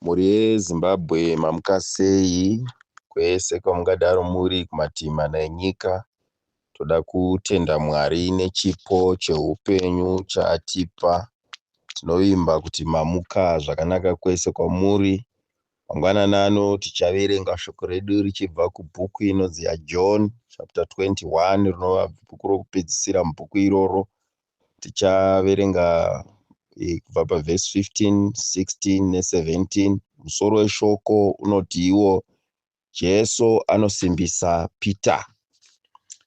Mhuri yeZimbabwe mamuka sei kwese kwamungadaro muri kumativi mana enyika. Toda kutenda Mwari nechipo cheupenyu chaatipa. Tinovimba kuti mamuka zvakanaka kwese kwamuri. Mangwanani ano tichaverenga shoko redu richibva kubhuku inonzi yaJohn chapter 21 rinova bhuku rokupedzisira mubhuku iroro. Tichaverenga kubva pavhesi 15, 16 ne17. Musoro weshoko unoti iwo Jesu anosimbisa Peter.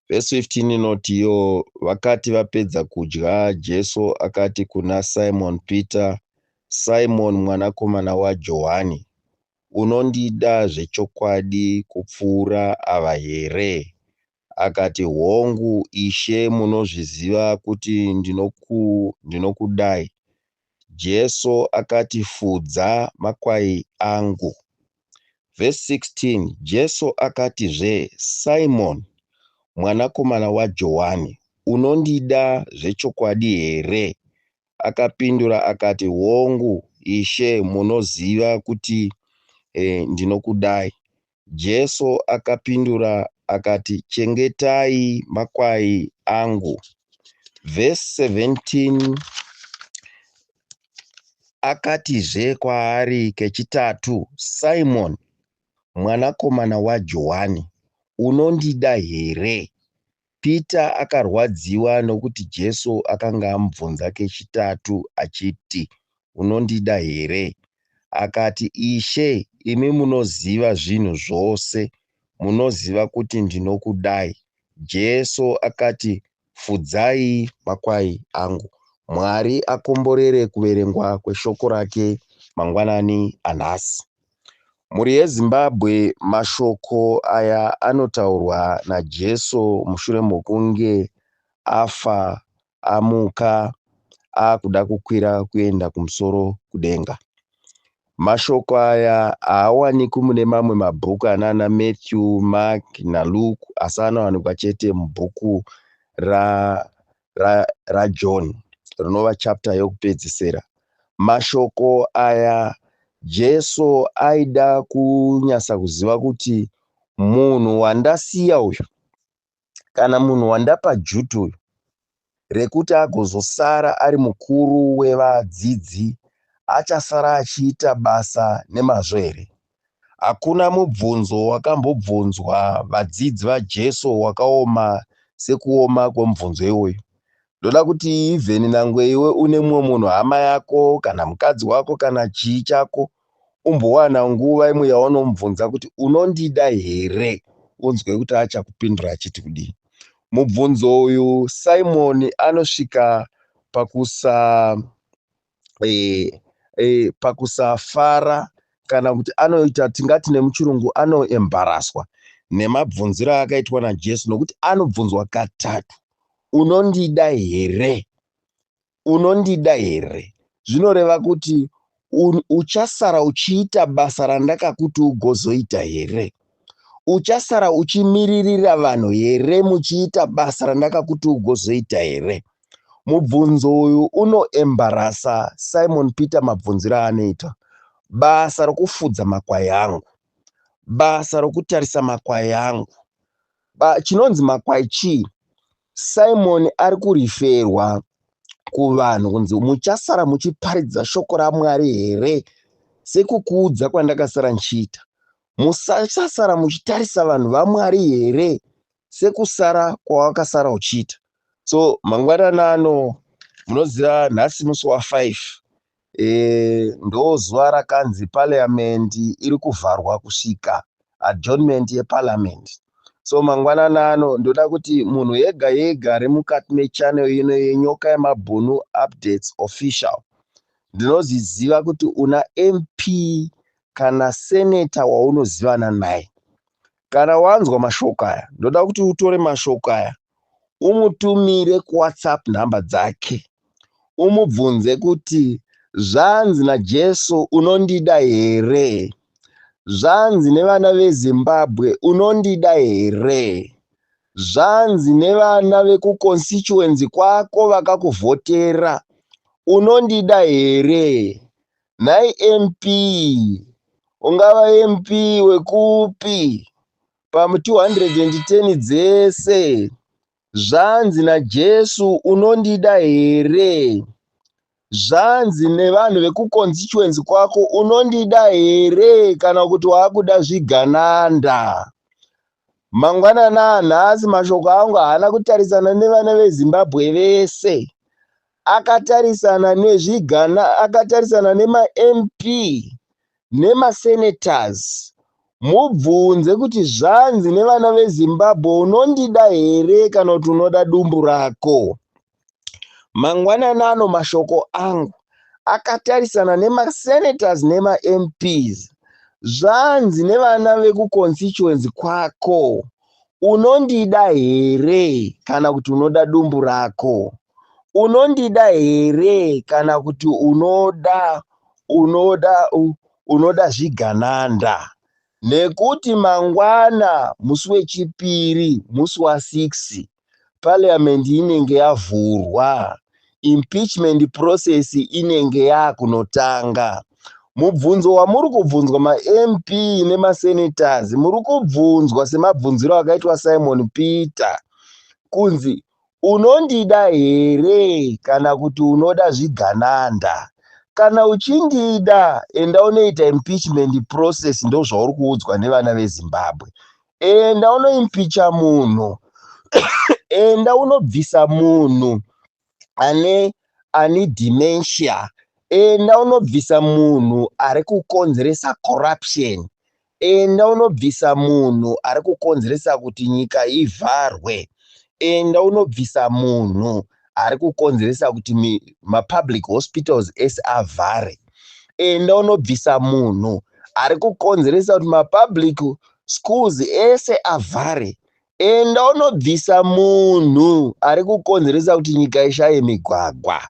Vhesi 15 inoti iyo vakati vapedza kudya, Jesu akati kuna Simon Peter, Simon mwanakomana waJohani, unondida zvechokwadi kupfuura ava here? Akati, Hongu, Ishe, munozviziva kuti ndinokudai. Jesu akati, Fudza makwai angu. Vhesi 16, Jesu akatizve, Simoni, mwanakomana waJohani, unondida zvechokwadi here? Akapindura akati, Hongu, Ishe, munoziva kuti ndinokudai. Jesu akapindura akati, Chengetai makwai angu. Vhesi 17 akatizve kwaari kechitatu, Simoni, mwanakomana waJohani, unondida here? Pita akarwadziwa nokuti Jesu akanga amubvunza kechitatu achiti, Unondida here? Akati, Ishe, imi munoziva zvinhu zvose, munoziva kuti ndinokudai. Jesu akati, Fudzai makwai angu. Mwari akomborere kuverengwa kweshoko rake mangwanani anhasi. Mhuri yeZimbabwe, mashoko aya anotaurwa naJesu mushure mokunge afa, amuka, akuda kukwira kuenda kumusoro kudenga. Mashoko aya haawanikwi mune mamwe mabhuku anana Matthew, Mark naLuke asi anowanikwa chete mubhuku raJohn ra, ra rinova chapter yokupedzisira. Mashoko aya Jesu aida kunyasa kuziva kuti munhu wandasiya uyu kana munhu wandapa juti uyu rekuti agozosara ari mukuru wevadzidzi achasara achiita basa nemazvo here? Hakuna mubvunzo wakambobvunzwa vadzidzi vaJesu wakaoma sekuoma kwemubvunzo iwoyu. Ndoda kuti even nangwe iwe une mumwe munhu hama yako kana mukadzi wako kana chii chako umbowana nguva imwe yaunomubvunza kuti unondida here unzwe kuti achakupindura achiti kudii. Mubvunzo uyu Simon anosvika pakusa e, e, pakusafara kana kuti anoita tingati nemuchirungu anoembaraswa nemabvunziro aakaitwa naJesu nokuti anobvunzwa katatu, unondida here? Unondida here? Zvinoreva kuti uchasara uchiita basa randakakuti ugozoita here? Uchasara uchimiririra vanhu here muchiita basa randakakuti ugozoita here? Mubvunzo uyu unoembarasa Simon Peter mabvunziro aanoita. Basa rokufudza makwai angu, basa rokutarisa makwai angu. Ba, chinonzi makwai chii? Simon ari kuriferwa kuvanhu kunzi muchasara muchiparidza shoko raMwari here sekukuudza kwandakasara ndichiita? Musachasara muchitarisa vanhu vaMwari here sekusara kwawakasara uchiita? So mangwanani ano munoziva nhasi musi wa5 e, ndo zuva rakanzi parliament iri kuvharwa kusvika adjournment yeparliament. So mangwanani ano ndoda kuti munhu yega yega ari mukati mechannel ino yeNyoka yeMabhunu Updates Official, ndinoziziva kuti una MP kana senator waunozivana naye. Kana wanzwa mashoko aya, ndoda kuti utore mashoko aya umutumire kuWhatsApp nhamba dzake, umubvunze kuti zvanzi naJesu unondida here? Zvanzi nevana veZimbabwe unondida here? Zvanzi nevana vekuconstituency kwako vakakuvhotera unondida here? Nhai MP, ungava MP wekupi pa210 dzese? Zvanzi naJesu, unondida here? Zvanzi nevanhu vekuconstituency kwako, unondida here kana kuti waakuda zvigananda? Mangwanana anhasi mashoko angu haana kutarisana nevana veZimbabwe vese. Akatarisana nezvigana, akatarisana nemaMP nemasenators. Mubvunze kuti zvanzi nevana veZimbabwe, unondida here kana kuti unoda dumbu rako? Mangwanani ano mashoko angu akatarisana nemasenators nemaMPs. Zvanzi nevana vekuconstituency kwako, unondida here kana kuti unoda dumbu rako? Unondida here kana kuti unoda zvigananda? Nekuti mangwana musi wechipiri, musi wa6, parliament inenge yavhurwa, impeachment process inenge yakunotanga. Mubvunzo wamuri kubvunzwa maMP nemasenators, muri kubvunzwa semabvunziro akaitwa Simon Peter kunzi, unondida here kana kuti unoda zvigananda? Kana uchindida, enda unoita impeachment process. Ndo zvauri kuudzwa nevana veZimbabwe. Enda unoimpeacha munhu, enda unobvisa munhu ane dementia, enda unobvisa munhu ari kukonzeresa corruption, enda unobvisa munhu ari kukonzeresa kuti nyika ivharwe, enda unobvisa munhu ari kukonzeresa kuti mapublic hospitals ese avhare, enda unobvisa munhu ari kukonzeresa kuti mapublic schools ese avhare, enda unobvisa munhu ari kukonzeresa kuti nyika ishaye migwagwa,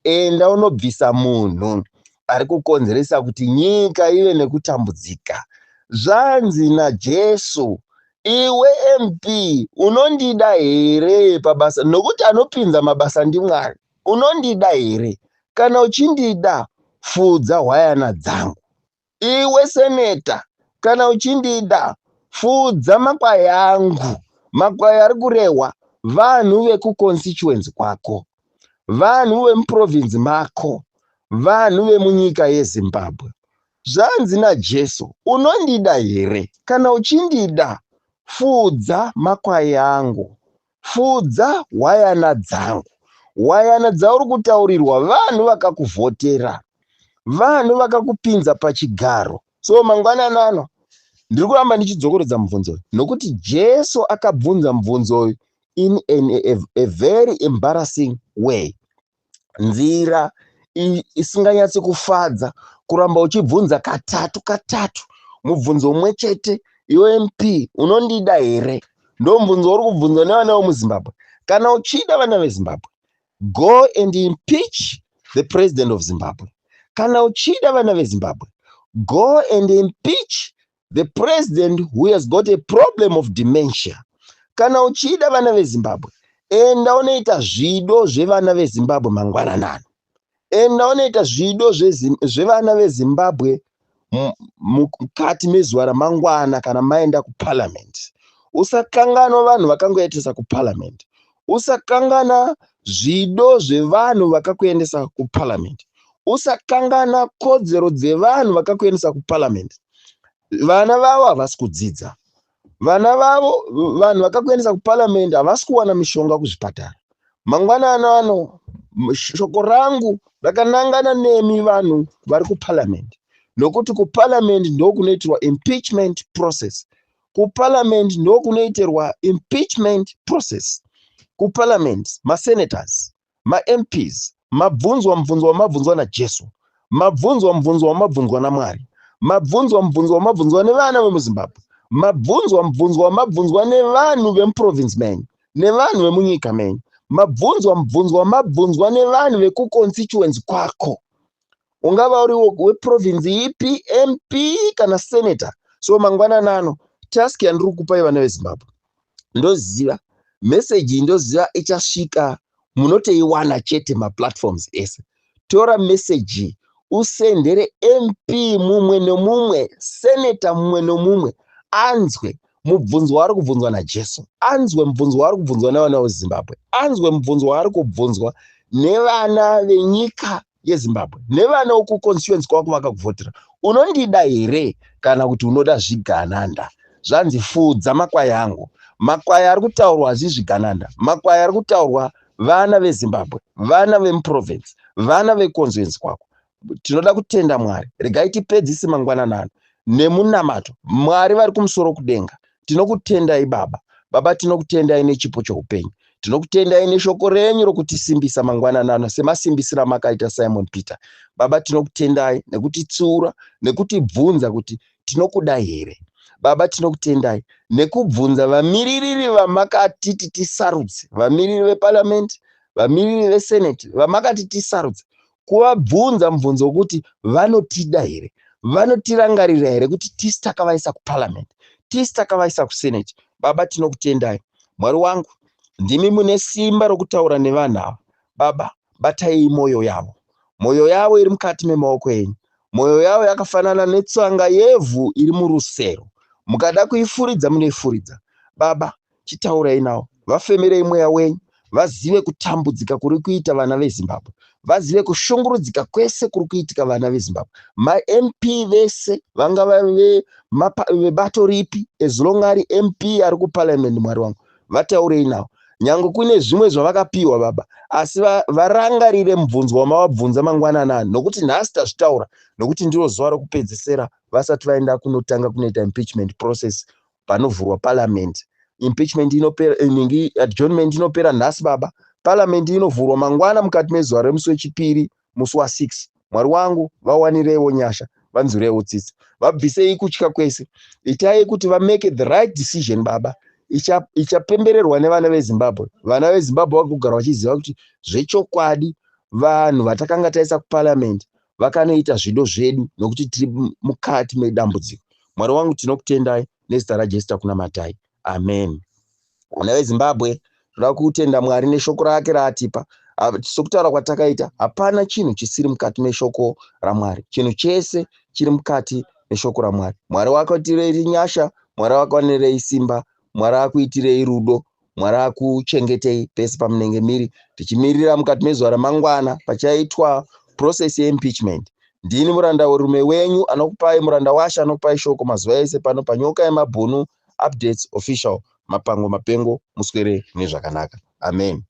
enda unobvisa munhu ari kukonzeresa kuti nyika ive nekutambudzika. Zvanzi naJesu, iwe MP, unondida here pabasa? Nokuti anopinza mabasa ndiMwari. Unondida here? Kana uchindida, fudza hwayana dzangu. Iwe seneta, kana uchindida, fudza makwai angu. Makwai ari kurehwa vanhu vekuconstituency kwako, vanhu vemuprovinzi mako, vanhu vemunyika yeZimbabwe. Zvanzi naJesu, unondida here? Kana uchindida, fudza makwai angu, fudza hwayana dzangu. Hwayana dzauri kutaurirwa vanhu vakakuvhotera, vanhu vakakupinza pachigaro. So mangwanani ano ndiri kuramba ndichidzokorodza mubvunzo uyu, nokuti Jesu akabvunza mubvunzo uyu in a very embarrassing way, nzira isinganyatsi kufadza, kuramba uchibvunza katatu katatu mubvunzo umwe chete. Iwe MP, unondida here? Ndo mubvunzo uri kubvunzwa nevana vemuZimbabwe. Kana uchida vana veZimbabwe, go and impeach the president of Zimbabwe. Kana uchida vana veZimbabwe, go and impeach the president who has got a problem of dementia. Kana uchida vana veZimbabwe, enda unoita zvido zvevana veZimbabwe mangwananano. Enda unoita zvido zvevana veZimbabwe mukati mezuva ramangwana kana maenda kuparliament. Usakanganwa vanhu vakangoendesa kuparliament. Usakangana zvido zvevanhu vakakuendesa kuparliament. Usakangana kodzero dzevanhu vakakuendesa kuparliament. Vana vavo havasi kudzidza, vana vavo, vanhu vakakuendesa kuparliament, havasi kuwana mishonga kuzvipatara. Mangwanani ano shoko rangu rakanangana nemi vanhu vari kuparliament, nokuti kuparliament ndokunoitirwa impeachment process. Kuparliament ndokunoitirwa impeachment process. Kuparliament, masenators, maMPs, mabvunzwa mubvunzo wamabvunzwa naJesu, mabvunzwa mubvunzo wamabvunzwa naMwari, mabvunzwa mubvunzo wamabvunzwa nevana vemuZimbabwe, mabvunzwa mubvunzo wamabvunzwa nevanhu vemuprovince menyu nevanhu vemunyika menyu, mabvunzwa mubvunzo wamabvunzwa nevanhu vekuconstituency kwako, ungava uri weprovince ipi, MP kana senator. So mangwanani ano task yandiri kupai vana veZimbabwe, ndoziva meseji, ndoziva ichasvika, munotoiwana chete maplatforms ese. Tora meseji. Usendere MP mumwe nemumwe, seneta mumwe nemumwe anzwe mubvunzo waari kubvunzwa naJesu, anzwe mubvunzo waari kubvunzwa nevana veZimbabwe, anzwe mubvunzo waari kubvunzwa nevana venyika yeZimbabwe, nevana vekuconstituency kwako vakakuvhotera. Unondida here kana kuti unoda zvigananda? Zvanzi fudza makwai angu. Makwai ari kutaurwa hazvi zvigananda. Makwai ari kutaurwa vana veZimbabwe, vana vemuprovince, vana veconstituency kwako. Tinoda kutenda Mwari. Regai tipedzise mangwananano nemunamato. Mwari vari kumusoro kudenga, tinokutendai Baba. Baba, tinokutendai nechipo choupenyu. Tinokutendai neshoko renyu rokutisimbisa mangwananano semasimbisiro amakaita Simon Peter. Baba, tinokutendai nekutitsiura, nekutibvunza kuti tinokudai here. Baba, tinokutendai nekubvunza vamiririri vamakatiti tisarudze, vamiriri veparamende, vamiriri veseneti vamakati tisarudze, kuvabvunza mubvunzo wekuti vanotida here, vanotirangarira here kuti tisu takavaisa kuparliament, tisu takavaisa kusenate. Baba, tinokutendai. Mwari wangu, ndimi mune simba rokutaura nevanhu ava. Baba, batai mwoyo yavo. Mwoyo yavo iri mukati memaoko enyu. Mwoyo yavo yakafanana netsanga yevhu iri murusero. Mukada kuifuridza munoifuridza. Baba, chitaurai navo, vafemerei mweya wenyu, vazive kutambudzika kuri kuita vana veZimbabwe, vazive kushungurudzika kwese kuri kuitika vana veZimbabwe. MaMP vese vangava vebato ripi, as long ari MP ari kuparliament, Mwari wangu, vataurei navo. Nyange kune zvimwe zvavakapiwa Baba, asi varangarire mubvunzo wamavabvunza mangwananani, nokuti nhasi tazvitaura, nokuti ndiro zuva rokupedzisira vasati vaenda kunotanga kunoita impeachment process panovhurwa parliament. Impeachment inopera, inenge adjournment inopera nhasi Baba. Parliament inovhurwa mangwana mukati mezuva remusi wechipiri, musi wa6. Mwari wangu, vawanireiwo nyasha, vanzwireiwo tsitsi, vabvisei kutya kwese. Itai kuti vamake the right decision Baba, ichapembererwa nevana veZimbabwe. Vana veZimbabwe vagogara vachiziva kuti zvechokwadi vanhu vatakanga taisa kuparliament vakanoita zvido zvedu, nokuti tiri mukati medambudziko. Mwari wangu, tinokutendai nezita raJesu takunamatai, amen. Vana veZimbabwe, toda kutenda Mwari neshoko rake raatipa. Sokutaura kwatakaita, hapana chinhu chisiri mukati meshoko raMwari. Chinhu chese chiri mukati meshoko raMwari. Mwari wakuitirei nyasha, Mwari wakuwanirei simba, Mwari akuitirei rudo, Mwari akuchengetei pese pamunenge miri, tichimirira mukati mezuva ramangwana pachaitwa process yeimpeachment. Ndini muranda werume wenyu anokupai, muranda washe anokupai shoko mazuva ese pano paNyoka yeMabhunu Updates Official. Mapango mapengo, muswere nezvakanaka. Amen.